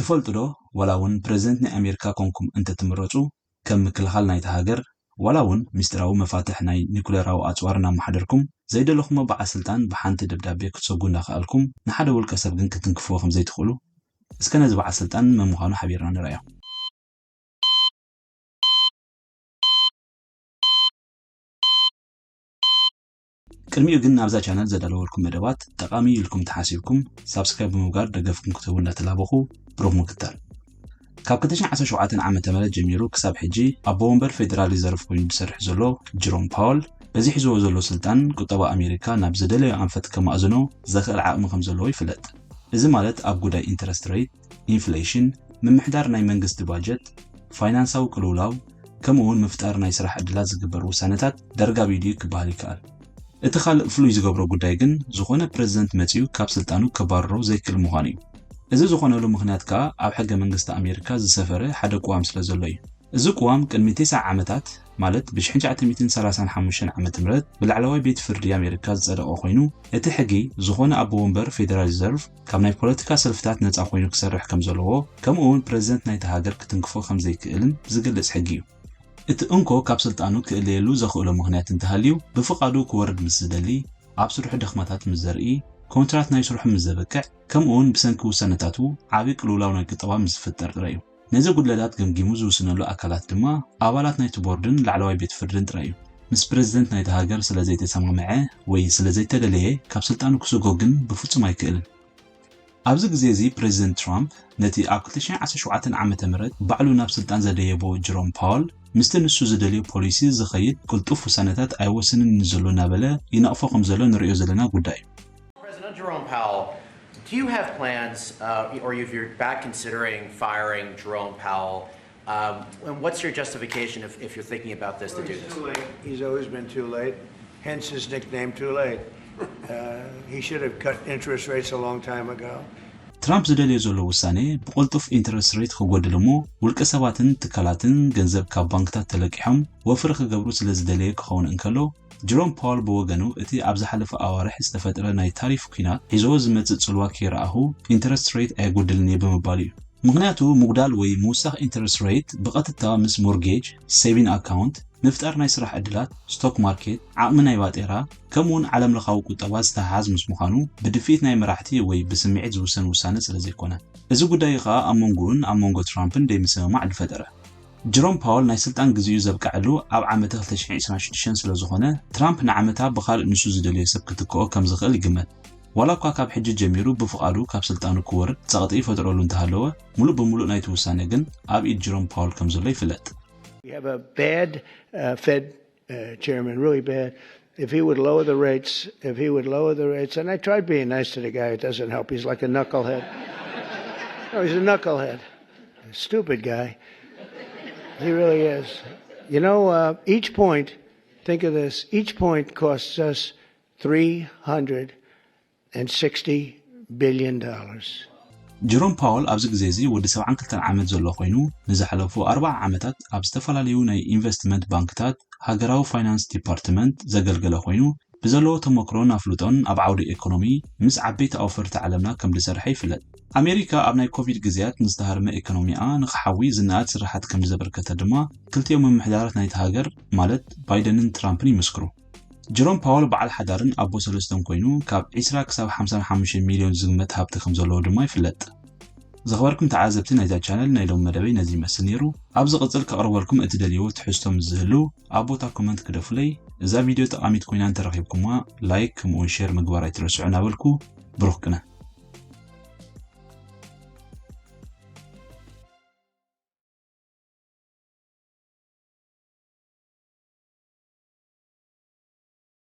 ትፈልጡ ዶ? ዋላ እውን ፕረዚደንት ናይ ኣሜሪካ ኮንኩም እንተትምረጹ፣ ከም ምክልኻል ናይታ ሃገር፣ ዋላ እውን ምስጢራዊ መፋትሕ ናይ ኒኩሌራዊ ኣጽዋር እናመሓደርኩም፣ ዘይደለኹሞ በዓል ስልጣን ብሓንቲ ደብዳቤ ክትሰጉ እናኸኣልኩም፣ ንሓደ ውልቀ ሰብ ግን ክትንክፍዎ ከም ዘይትኽእሉ፣ እስከ ነዚ በዓል ስልጣን መን ምዃኑ ሓቢርና ንርኣዮ። ቅድሚኡ ግን ናብዛ ቻነል ዘዳለወልኩም መደባት ጠቓሚ ኢልኩም ተሓሲብኩም ሳብስክራይብ ብምግባር ደገፍኩም ክትህቡ እንዳተላበኹ፣ ብሩኽ ምክታል። ካብ ክልተ ሽሕን ዓሰርተ ሸውዓተን ዓመተ ምህረት ጀሚሩ ክሳብ ሕጂ ኣቦ ወንበር ፌደራል ሪዘርቭ ኮይኑ ዝሰርሕ ዘሎ ጀሮም ፓወል፣ በዚ ሒዝዎ ዘሎ ስልጣን ቁጠባ ኣሜሪካ ናብ ዝደለዮ ኣንፈት ከማእዝኖ ዘኽእል ዓቕሚ ከም ዘለዎ ይፍለጥ። እዚ ማለት ኣብ ጉዳይ ኢንተረስት ሬት፣ ኢንፍሌሽን፣ ምምሕዳር ናይ መንግስቲ ባጀት፣ ፋይናንሳዊ ቅልውላው፣ ከምኡ እውን ምፍጣር ናይ ስራሕ ዕድላት ዝግበር ውሳነታት ዳርጋ ብኢዱ እዩ ክበሃል ይከኣል። እቲ ካልእ ፍሉይ ዝገብሮ ጉዳይ ግን፣ ዝኾነ ፕረዚደንት መጺኡ ካብ ስልጣኑ ከባርሮ ዘይክእል ምዃኑ እዩ። እዚ ዝኾነሉ ምኽንያት ከኣ ኣብ ሕገ መንግስቲ ኣሜሪካ ዝሰፈረ ሓደ ቅዋም ስለ ዘሎ እዩ። እዚ ቅዋም ቅድሚ ተስዓ ዓመታት፣ ማለት ብ ሽሕን ትሽዓተ ሚእትን ሰላሳን ሓሙሽተን ዓመተ ምህረት ብላዕለዋይ ቤት ፍርዲ ኣሜሪካ ዝጸደቐ ኮይኑ፣ እቲ ሕጊ ዝኾነ ኣቦ ወንበር ፌደራል ሪዘርቭ ካብ ናይ ፖለቲካ ሰልፍታት ነጻ ኮይኑ ክሰርሕ ከም ዘለዎ፣ ከምኡ እውን ፕረዚደንት ናይታ ሃገር ክትንክፎ ከም ዘይክእልን ዝገልጽ ሕጊ እዩ። እቲ እንኮ ካብ ስልጣኑ ክእለየሉ ዘኽእሎ ምኽንያት እንተሃልዩ፣ ብፍቓዱ ክወርድ ምስ ዝደሊ፣ ኣብ ስርሑ ድኽመታት ምስ ዘርኢ፣ ኮንትራት ናይ ስርሑ ምስ ዘብቅዕ፣ ከምኡ እውን ብሰንኪ ውሳነታቱ ዓቢ ቅልውላው ናይ ቁጠባ ምስ ዝፍጠር ጥራይ እዩ። ነዚ ጉድለታት ገምጊሙ ዝውስነሉ ኣካላት ድማ ኣባላት ናይቲ ቦርድን ላዕለዋይ ቤት ፍርድን ጥራይ እዩ። ምስ ፕረዚደንት ናይታ ሃገር ስለ ዘይተሰማምዐ ወይ ስለ ዘይተደለየ ካብ ስልጣኑ ክስጎግ ግን ብፍጹም ኣይክእልን። ኣብዚ ግዜ እዚ ፕረዚደንት ትራምፕ ነቲ ኣብ ክልተ ሽሕን ዓሰርተ ሸውዓተን ዓመተ ምህረት ባዕሉ ናብ ስልጣን ዘደየቦ ጀሮም ፓወል ምስቲ ንሱ ዝደልዮ ፖሊሲ ዝኸይድ ቅልጡፍ ውሳነታት ኣይወስንን ዘሎ እናበለ ይነቕፎ ከም ዘሎ ንሪኦ ዘለና ጉዳይ እዩ። President Jerome Powell, do you have plans, uh, or if you're back considering firing Jerome Powell, um, and what's your justification if, if you're thinking about this to do It's this? too late. He's always been too late, hence his nickname Too Late. Uh, he should have cut interest rates a long time ago. ትራምፕ ዝደልዮ ዘሎ ውሳነ ብቕልጡፍ ኢንተረስት ሬት ክጎድል እሞ ውልቀ ሰባትን ትካላትን ገንዘብ ካብ ባንክታት ተለቂሖም ወፍሪ ክገብሩ ስለ ዝደለየ ክኸውን እንከሎ፣ ጀሮም ፓወል ብወገኑ እቲ ኣብ ዝሓለፈ ኣዋርሕ ዝተፈጥረ ናይ ታሪፍ ኲናት ሒዝዎ ዝመጽእ ጽልዋ ከይረኣኹ ኢንተረስት ሬት ኣየጎድልን እየ ብምባሉ እዩ። ምኽንያቱ ምጉዳል ወይ ምውሳኽ ኢንተረስት ሬት ብቐጥታ ምስ ሞርጌጅ፣ ሴቪን ኣካውንት፣ ምፍጣር ናይ ስራሕ ዕድላት፣ ስቶክ ማርኬት፣ ዓቕሚ ናይ ባጤራ፣ ከምኡውን ዓለምለኻዊ ቁጠባ ዝተሓሓዝ ምስ ምዃኑ ብድፍኢት ናይ መራሕቲ ወይ ብስምዒት ዝውሰን ውሳነ ስለ ዘይኮነ። እዚ ጉዳይ ከኣ ኣብ መንጎኡን ኣብ መንጎ ትራምፕን ደይምስምማዕ ዝፈጠረ። ጀሮም ፓወል ናይ ስልጣን ግዜኡ ዘብቅዐሉ ኣብ ዓመተ ክልተ ሽሕን ዕስራን ሽዱሽተን ስለ ዝኾነ፣ ትራምፕ ንዓመታ ብኻልእ ንሱ ዝደልዮ ሰብ ክትክኦ ከም ዝኽእል ይግመት። ዋላ እኳ ካብ ሕጂ ጀሚሩ ብፍቓዱ ካብ ስልጣኑ ክወርድ ጸቕጢ ይፈጥረሉ እንተሃለወ፣ ሙሉእ ብሙሉእ ናይቲ ውሳነ ግን ኣብ ኢድ ጀሮም ፓወል ከም ዘሎ ይፍለጥ። We have a bad uh, Fed uh, chairman, really bad. If he would lower the rates, if he would lower the rates, and I tried being nice to the guy, it doesn't help. He's like a knucklehead. No, he's a knucklehead. A stupid guy. He really is. You know, uh, each point, think of this, each point costs us three hundred and sixty billion dollars. ጀሮም ፓወል ኣብዚ ግዜ እዚ ወዲ ሰብዓን ክልተን ዓመት ዘሎ ኮይኑ፣ ንዝሓለፉ ኣርብዓ ዓመታት ኣብ ዝተፈላለዩ ናይ ኢንቨስትመንት ባንክታት ሃገራዊ ፋይናንስ ዲፓርትመንት ዘገልገለ ኮይኑ፣ ብዘለዎ ተመክሮን ኣፍልጦን ኣብ ዓውዲ ኤኮኖሚ ምስ ዓበይቲ ኣውፈርቲ ዓለምና ከም ዝሰርሐ ይፍለጥ። ኣሜሪካ ኣብ ናይ ኮቪድ ግዜያት ንዝተሃርመ ኤኮኖሚኣ ንኽሓዊ ዝነኣድ ስራሓት ከም ዘበርከተ ድማ ክልቲኦም ምምሕዳራት ናይቲ ሃገር ማለት ባይደንን ትራምፕን ይምስክሩ። ጀሮም ፓወል በዓል ሓዳርን ኣቦ ሰለስተን ኮይኑ ካብ ዕስራ ክሳብ ሓምሳ ሓሙሽተ ሚልዮን ዝግመት ሃብቲ ከም ዘለዎ ድማ ይፍለጥ። ዝኸበርኩም ተዓዘብቲ ናይዛ ቻነል ናይ ሎም መደበይ ነዚ ይመስል ነይሩ። ኣብ ዝቕጽል ከቕርበልኩም እትደልይዎ ትሕዝቶ ምስ ዝህሉ ኣብ ቦታ ኮመንት ክደፉለይ። እዛ ቪድዮ ጠቓሚት ኮይና እንተረኺብኩማ ላይክ ከምኡውን ሼር ምግባር ኣይትረስዑ እናበልኩ ብሩኽ ቅነ።